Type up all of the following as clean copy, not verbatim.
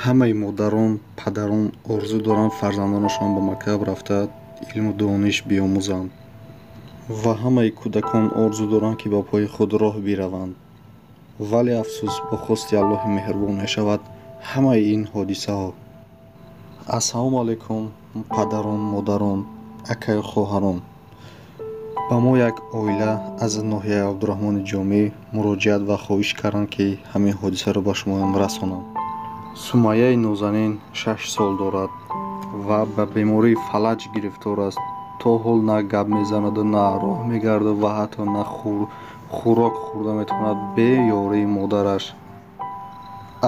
Ҳамаи модарон, падарон орзу доранд фарзандонашон ба мактаб рафта илму дониш биомӯзанд ва ҳамаи кӯдакон орзу доранд, ки ба пои худ роҳ бираванд. Вале афсӯс, бо хости Аллоҳи меҳрубон мешавад ҳамаи ин ҳодисаҳо. Ассалому алайкум, падарон, модарон, акаю хоҳарон. Ба мо як оила аз ноҳияи Абдураҳмони Ҷомӣ муроҷиат ва хоҳиш карданд, ки ҳамин ҳодисаро ба шумоён расонам. Сумайяи нозанин 6 сол дорад ва ба бемории фалаҷ гирифтор аст. То ҳол на гап мезанаду, на роҳ мегардаду ва ҳатто на хӯрок хӯрда метавонад бе ёрии модараш.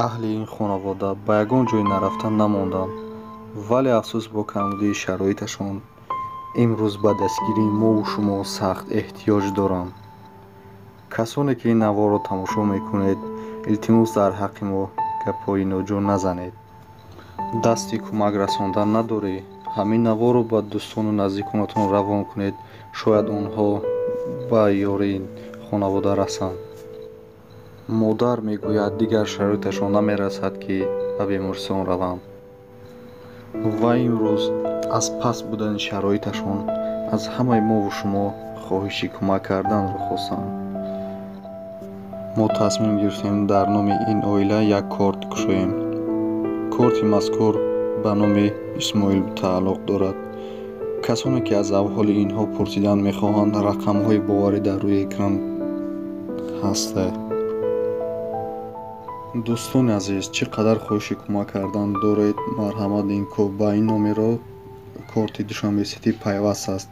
Аҳли ин хонавода ба ягон ҷой нарафта намонданд, вале афсӯс, бо камбудии шароиташон имрӯз ба дастгирии мову шумо сахт эҳтиёҷ доранд. Касоне ки ин наворро тамошо мекунед, илтимос, дар ҳаққи мо гапҳои ноҷо назанед. Дасти кӯмак расондан надорӣ, ҳамин наворро ба дӯстону наздиконатон равон кунед, шояд онҳо ба ёрии хонавода расанд. Модар мегӯяд, дигар шароиташон намерасад, ки ба бемористон раванд. Ва имрӯз аз паст будани шароиташон аз ҳамаи мову шумо хоҳиши кӯмак карданро хостанд. Мо тасмим гирифтем дар номи ин оила як корт кушоем. Корти мазкур ба номи Исмоил тааллуқ дорад. Касоне ки аз аҳволи инҳо пурсидан мехоҳанд, рақамҳои боварӣ дар рӯи экран ҳаста. Дӯстони азиз, чӣ қадар хоҳиши кӯмак кардан доред, марҳамат, ин ба ин номеро корти Душанбе Сити пайваст аст.